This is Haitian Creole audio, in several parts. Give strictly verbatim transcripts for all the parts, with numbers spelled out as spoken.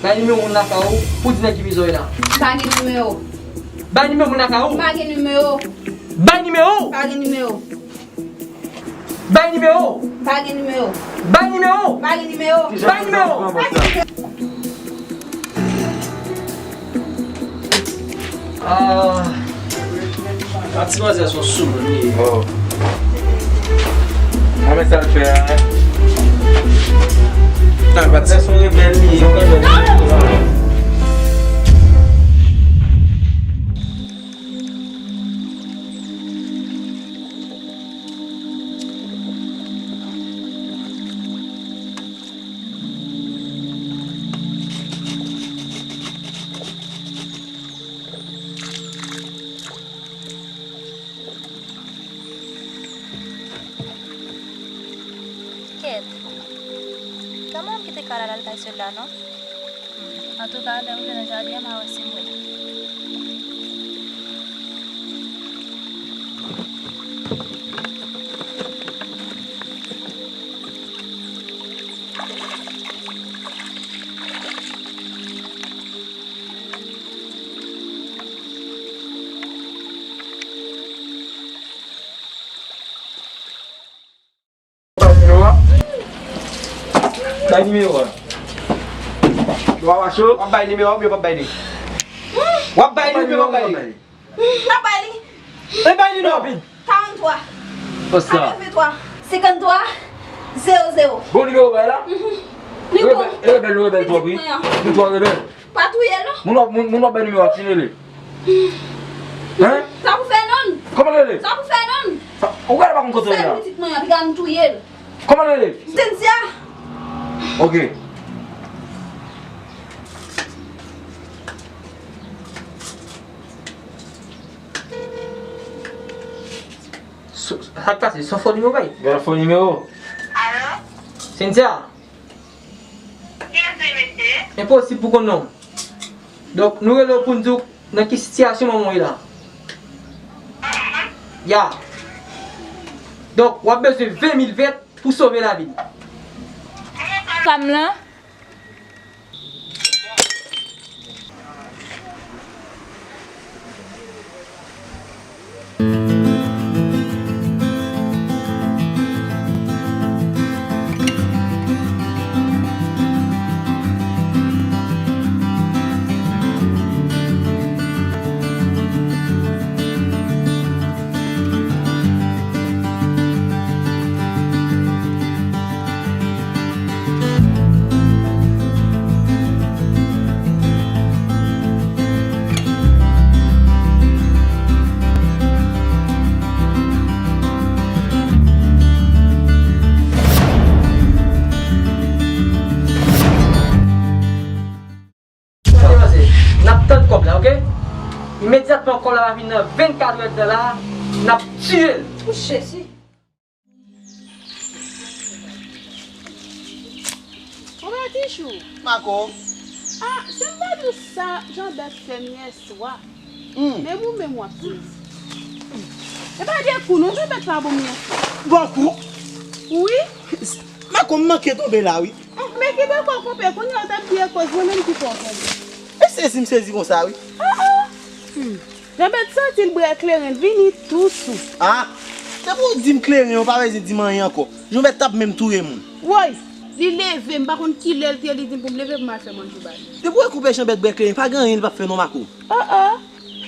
Bay nimewo moun lakay ou pou di nèg ki bizwen la. M pa gen nimewo. Bay nimewo moun lakay ou. M pa gen nimewo. Bay nimewo. M pa gen nimewo. Bay nimewo. M pa gen nimewo. Bay nimewo. M pa gen nimewo. Bay nimewo. Ah. A ti manzè se yon soumoun li ye. Oh. Mwen men sa l fè a. Nan, patizè se yon rebèl li ye, yon rebèl. Kèt. Kòman m kite kay la al kay sèl la non? Antouka, lè m rive nan jaden an, m a wè si m wè. Bay nimewo a. W ap bay nimewo a oubyen w p ap bay li? W ap bay li oubyen w p ap bay li? M pa bay li. E bay li non. Karant twa. Konsa. Katreventwa. Senkanntwa. Zewo zewo. Bon nimewo bay la? Mhm. Li bon. Rebèl, rebèl, rebèl twòp wi. Li twò rebèl. Pa touye l non. Moun w ap, moun, moun w ap bay nimewo a, ki rele? Hein? Sa pou fè non. Kòman l rele? Sa pou fè non. Sa, ou gade pa konn kote l la. Sèl pitit mwen an, piga m touye l. Kòman l rele? Cynthia. Ok. So, sa k pase? Se yon fo nimewo bay? Gade fo nimewo. Alo? Cynthia? Kiyès wi, mesye? Enposib pou konn non. Donk, nou rele w pou n di w nan ki sitiyasyon manman w ye la. Ya. Donk, w ap bezwen ven mil vèt pou sove lavi l. Fanm lan. N ap tann kòb la, oke? Imedyatman kòb la pa vin nan vennkat èdtan la, n ap tiye l. Ou Jezi. Kòman Tichou? Mako. Ah, se m pa di w sa Janbèt fè m yèswa. Hmm. Menm ou menm w ap sezi. E pa de kou non, Janbèt pa bon m yèswa. Bon kou? Wi. Mako, m manke tonbe la, wi. Ah, men ki bò konpè, kounye a w t ap di e koz mwen menm ki fè w tonbe. E sezi m sezi konsa, wi. Ah, ah. Hmm. Janbèt santi l bwè kleren, l vini tou sou. Ah, depi w di m kleren, ou pa bezwen di m anyen ankò. Janbèt t ap menm touye moun. Woy, li leve, m pa konn kilè l te ye, li di m pou m leve pou m al fè manje ba li. Depi w wè konpè Janbèt bwè kleren, pa gen anyen li p ap fè non, Mako. Oh, oh.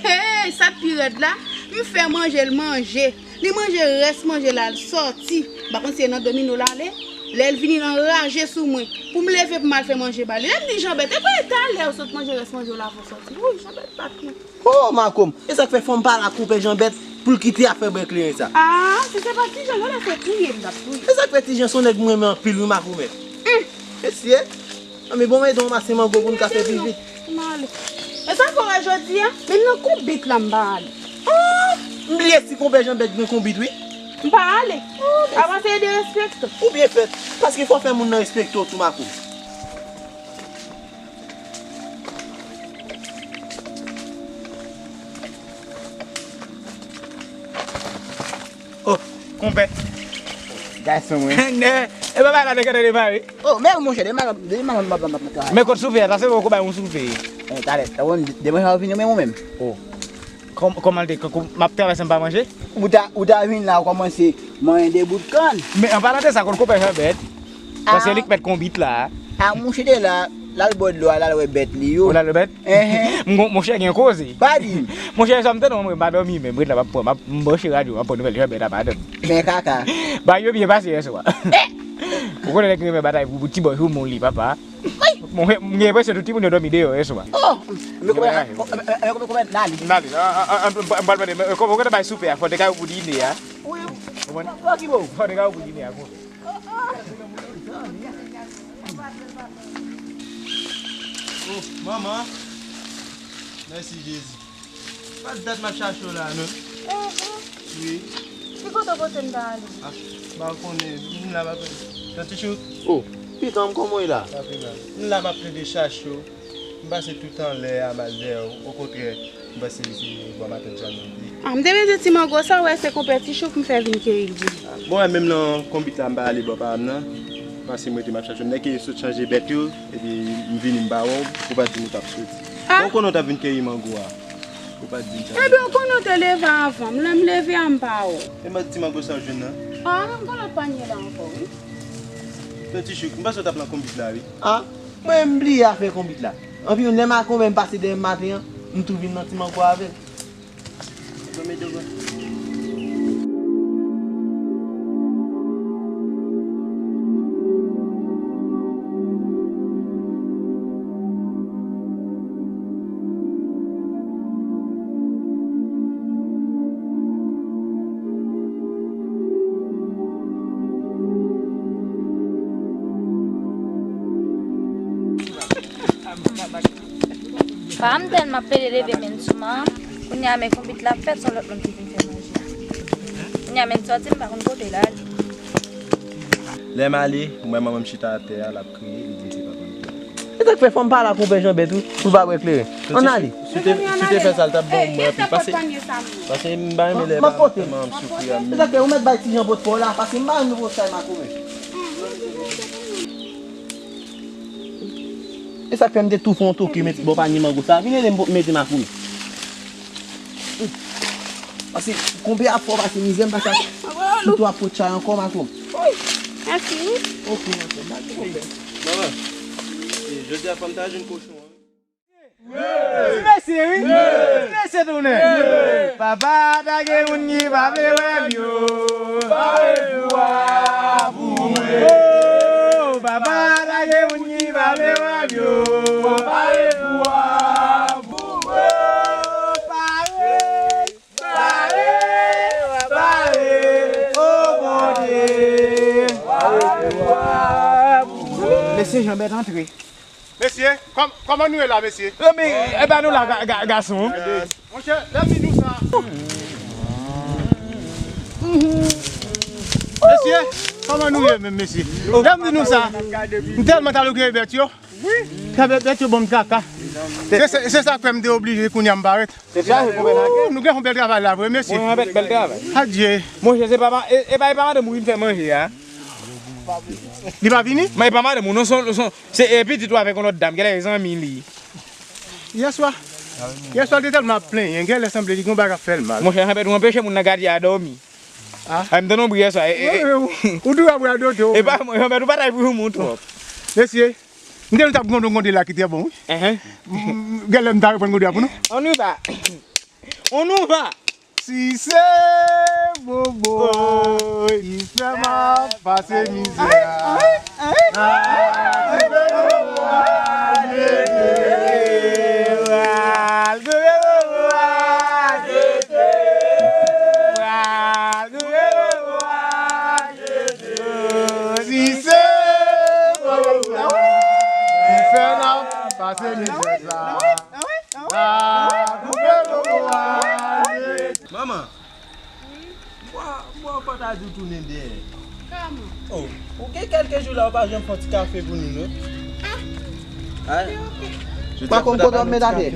Hey, sa k pi rèd la, m fè manje, l manje. Li manje rès manje la, l sòti. M pa konn si e nan domino l ale. Lè l vin, l anraje sou mwen. Pou m leve pou m al fè manje ba li. Lè m di Janbèt, e pa talè ou sot manje rès manje w la pou w sòti. Wouy, Janbèt bat mwen. Oh, Mako m. E sa k fè fò m pale ak konpè Janbèt pou l kite afè bwè kleren sa. Ah, si se pa Tijan, genlè se touye m t ap touye. E sa k fè Tijan se yon nèg m renmen anpil wi, Mako m. Hum. Mesye. Anben, bon, mwen ede w ranmase mango pou n ka fè pi vit. M ale. E sa fò wè jodi a, menm nan konbit la m pa ale. Oh! M bliye si konpè Janbèt gen konbit, wi. M pa ale. Oh, avanse ede respekte w. Ou byen fèt, paske fò fè moun nan respekte w tou, Mako. Oh, konpè. Gason mwen. Nè. E papa la te gentan demare. Oh, men monchè, demann, demann, m ap, m ap, m ap travay. Men kot soupe a, sa se poko bay yon soupe. Eh, talè, ta wè, demen sa w vini, men ou menm. Oh. Kòm, kòman l te, kòm, m ap travay san m pa manje? Ou ta, ou ta vin la, ou kòmanse manyen de bout kann. Men an palan de sa, kot konpè Janbèt? Paske li k mèt konbit la. Ah, monchè te la, l al bò dlo a, l al wè bèt li yo. Ou l al wè bèt? Enhen. M gon, monchè gen koze. Pa di m. Monchè, sa m tande, mwen, m pa dòmi, men m ret la, m ap pran, m ap, m branche radyo, m ap pran nouvèl Janbèt a madanm. Men kaka. Bagay yo byen pase yè swa. Ou konnen nèg ki renmen batay pou, pou ti bòy, pou moun li, papa. Mwen, m gen enpresyon tout timoun yo dòmi deyò yè swa. Oh, men kòman, men kòman, kòman, n ale. N ale. An, an, an, m pral mande, men, kòman, kòman w te bay soupe a, fò w te kay pou dine a. Wi. Ou konprann? Fò ki bon. Fò w te kay pou dine a, konprann. Oh, manman. Mèsi, Jezi. Pa dat m ap chache w la, non. Enhen. Wi. Ki kote w panse m ta ale? Ah, m pa konnen. M la m ap plede. Tan Tichou. Oh, pikan m, kòman w ye la? Pa pi mal. M la m ap plede chache w. M pase tout anlè a, m al dèyè w. Okontrè, m panse se bò matant Janèt li. Ah, m te panse ti mango sa, w wè se konpè Tichou k m fè vin keyi l pou li. Bon, wè, menm nan konbit la, m pa ale bò pa m nan. Pase m rete m ap chache w. M nèk sot chanje bèt yo, epi m vini m pa wè w, ou pa di m ou t ap soti. Ah. Bon, ou konnen w t ap vin keyi mango a. Ou pa di m sa. Ebyen, ou konnen w te leve avan m, lè m leve a m pa wè w. E mwen ti mango sa w jwenn nan? Ah, m gen lòt panye la ankò, wi. Tan Tichou, m panse w t ap nan konbit la, wi. Ah, mwen m bliye afè konbit la. Anpi, lè makonbè m pase dèyè m maten an, m tou vin nan ti mango avè l. Pa m tèlman ap pede leve men sou man. Kounye a men konbit la fèt, se yon lòt moun ki vin fè manje a. Kounye a men sòti, m pa konn kote l ale. Lè m ale, m wè manman m chita atè a, l ap kriye, li di m se papa m ki ale. E sa k fè fò m pale ak konpè Janbèt wi, pou l pa bwè kleren. Ann ale. Si w te, si w te fè sa, l t ap ban w mwen anpil. Pase, pase m pa renmen lè manman m soufri a. E sa k fè ou mèt bay ti Jan pot pa w la, pase m pa renmen pou w sa makonbè. E sa k fè m te tou fè yon toke met bò panye mango sa. Vin ede m mete makout. Pase konpe ap fò pase mizè m pase ak sou twa pot chay ankò makout. Mèsi wi. Oke makout, pa gen pwoblèm. Manman, e, jodi a fò m ta jwenn kochon an. Ti mesye wi. Ti mesye tounen. Papa ta gen moun ki pa vle wè m yo. Pare pou a pou mwen. Oh, papa ta gen moun ki pa vle wè m yo. Pare pou a pou mwen. Pare, pare, pare. Oh Bondye. Pare pou a pou mwen. Mesye Janbèt antre. Mesye, kòm, kòman nou ye la, mesye? Lanbi, e ba nou la, ga-, ga-, gason. Monchè, lè m di nou sa. Mesye, kòman nou ye menm, mesye? Lè m di nou sa, m tèlman t al okeye bèt yo. Sa bèt, bèt yo ban m kaka. Se, se, se sa k fè m te oblije kounye a m parèt. Se sa, se konpè Janbèt. Ooh, nou gen yon bèl travay la vre, mesye. Wi, yon bèl, bèl travay. Adye. Monchè, se pa ma-, e, e pa, e pa madanm ou vin fè manje a? Li pa vini? Men e pa madanm ou non, se, se, se pitit ou avèk yon lòt dam, genlè e zanmi li. Yèswa, yèswa, l te tèlman ap plenyen, genlè sanble li gen yon bagay k ap fè l mal. Monchè, Janbèt, ou anpeche moun nan gade a dòmi. Ah. Ay, m tande yon bri yèswa. E, e, e. Ou, ou, ou tou ap radote, ou. E pa mwen, Janbèt, ou pa t al pou yon moun twòp. Mesye, m te nou t ap gwonde, gwonde la ki te bon, wi. Enhen. M, m, genlè m ta reprann gwonde a pou nou. On y va. On y va. Si se bobo ki fè m ap pase mizè a. Ay, ay, ay. Pral goumen bobo a tete. Pral goumen bobo a tete. Si se bobo ki fè n ap pase mizè sa. Ah, koupe bobo a. Manman, bwa, bwa, fò ta di w tounen dèyè. Kòman? Oh, ou gen kèlke jou la, ou pa janm fè yon ti kafe pou nou, non? Ah, ah, ok. Makom, kote w ap met atè?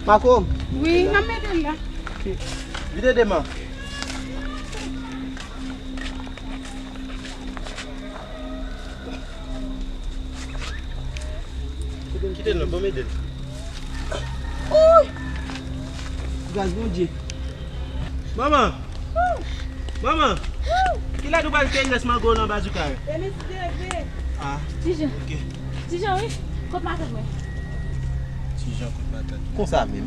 Makom. Wi, m ap mete l la. Vide demen. Kite l non, ban m ede l. Ouy! Gras Bondye. Manman! Manman! Kilè nou pral kenbe rès mango nan baz ou kay? Demen si Dye vle. Ah, Ti Jan. Ok. Ti Jan, wi. Kot matant mwen? Ti Jan kot matant. Konsa menm.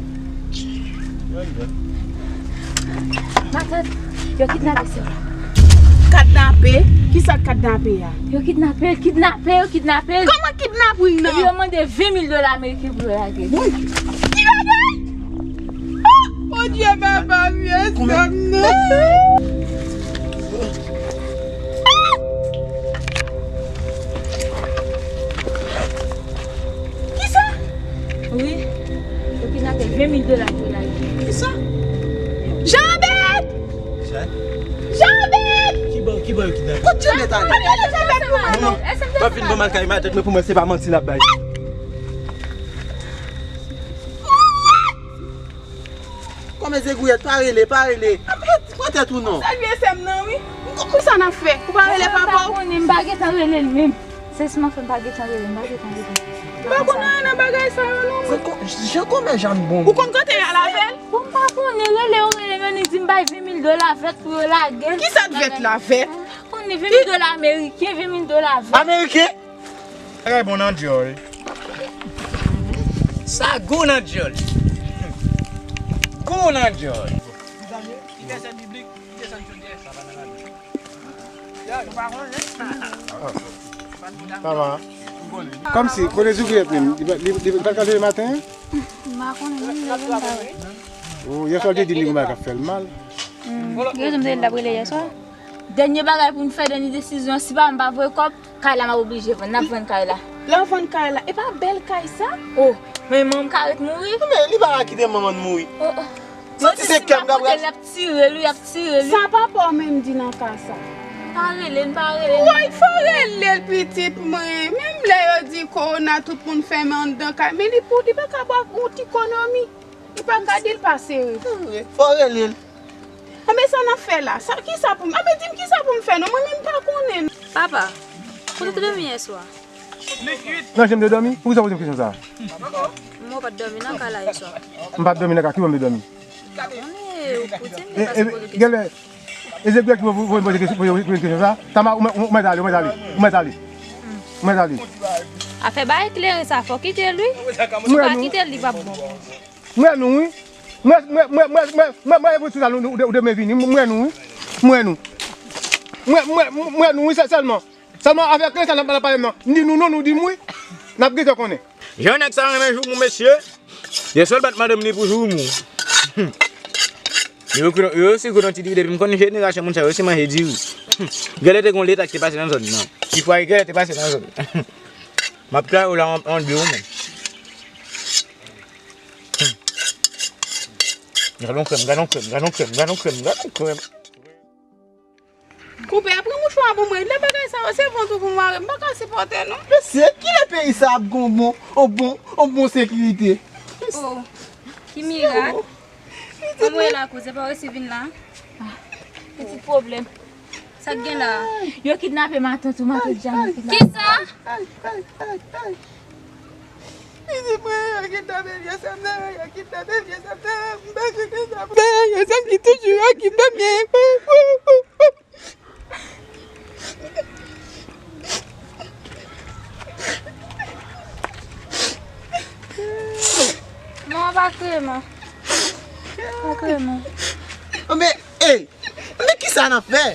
Mwen menm. Matant, yo kidnape sè w la. Kadnape? Kisa k kadnape a? Yo kidnape l, kidnape, yo kidnape l. Kòman kidnaping nan? Epi yo mande ven mil dola ameriken pou yo lage l. Woy! Ki bagay? Ah! Bondye papa, m ye sè m nan. Ah! Kisa? Wi. Yo kidnape ven mil dola pou yo lage l. Kisa? Jabèt! Sa? Jabèt! Ki bò, ki bò yo kidnape? Kot Jabèt ale? Manman, w ap vin ban m al kay matant mwen pou mwen se pa manti l ap bay. Kòman Zegouyèt, pa rele, pa rele. Pran tèt ou non. Salye sè m nan wi. Kisa n ap fè? Ou pa rele papa w? M pa konnen, m pa gentan rele l menm. Se siman fè m pa gentan rele, m pa gentan rele. M pa konn anyen nan bagay sa yo non mwen. Jan kòmè jan bon. Ou konn kote y al avè l? Bon, m pa konnen, rele yo, rele m, yo ni di m bay ven mil dola vèt pou yo lage l. Kisa k vèt la, vèt? M pa konnen, ven mil dola ameriken, ven mil dola vèt. Ameriken? Bagay bon nan dyòl. Sa gou nan dyòl. Gou nan dyòl. Sa va. Kòmsi, kote Zegouyèt menm? Li, li, li, li pa t ka leve maten an? M pa konnen, menm leve m pa wè. Oh, yè swa l te di m li gen bagay k ap fè l mal. Hmm. Gen rezon m te di l t ap rele yè swa. Dènye bagay pou n fè, dènye desizyon, si pa m pa voye kòb, kay la m ap oblije vann, n ap vann kay la. Lè w vann kay la, e pa bèl kay sa? Oh, men manman m ka ret mouri. Men li pa ka kite manman l mouri. Oh, oh. Santi se kè m k ap rache. Y ap tire l, y ap tire l. Sa papa w menm di nan ka sa? Pa rele l, pa rele l. Woy, fò rele l pitit mwen. Menm lè yo di kowona tout moun fèmen anndan kay, men li pou, li pa ka bwè yon ti konomi. Li pa ka di l pa sere. Fò rele l. Anben sa n ap fè la? Sa, kisa pou m, anben di m kisa pou m fè non, mwen menm m pa konnen. Papa, kote w te dòmi yè swa? Nan janm de dòmi? Poukisa w poze m kesyon sa a? Mwen w pa t dòmi nan kay la yè swa. M pa t dòmi nan kay, ki bò m te dòmi? M pa konnen, ou di m, e, e, genlè, e Zegouyèt ki pou, pou, pou poze kesyon, poze kesyon sa a? Tama, ou mèt, ou mèt ale, ou mèt ale, ou mèt ale. Ou mèt ale. Afè bay kleren sa, fò kite l wi. Si w pa kite l, li p ap bon. M wè nou wi. M wè, m wè, m wè, m wè, m wè, m wè, m wè, m wè, nou, nou, nou, nou vini. M wè nou wi. M wè nou. M wè, m wè, m wè nou wi, sè-, sèlman. Sèlman avèk lè sa n ap, n ap pale m nan. M di nou non, nou di m wi. N ap gentan konnen. Jan nèg sa renmen joumou, mesye. Yè swa l pa t mande m li pou joumou. Yo, yo, yo si gwo nan ti diri depi m konn jenerasyon moun sa yo, yo se manje diri. Genlè te gon leta ki te pase nan zòn nan. Ti fwa genlè te pase nan zòn. M ap tray ou la an, an de ou menm. Gad yon krèm, gad yon krèm, gad yon krèm, gad yon krèm, gad yon krèm. Konpè, pran mouchwa pou mwen. Lè bagay sa yo, se vant ou pou mare. M pa ka sipòte, non. Mesye, kilè peyi sa ap gon bon, on bon, on bon sekirite? Oh, ki mirak. Anmwey lakou, se pa w resi vin la? Ah, pitit pwoblèm. Sa k gen la? Yo kidnape matant ou, matant Djani kidnape. Kisa? Ay, ay, ay, ay. Pitit mwen, yo kidnape vye sè m nan, yo kidnape vye sè m nan. M pa konnen sa pou fè. Vye sè m ki toujou okipe m byen. Non, pa kriye non. Pa kriye non. Men, ey, men kisa n ap fè?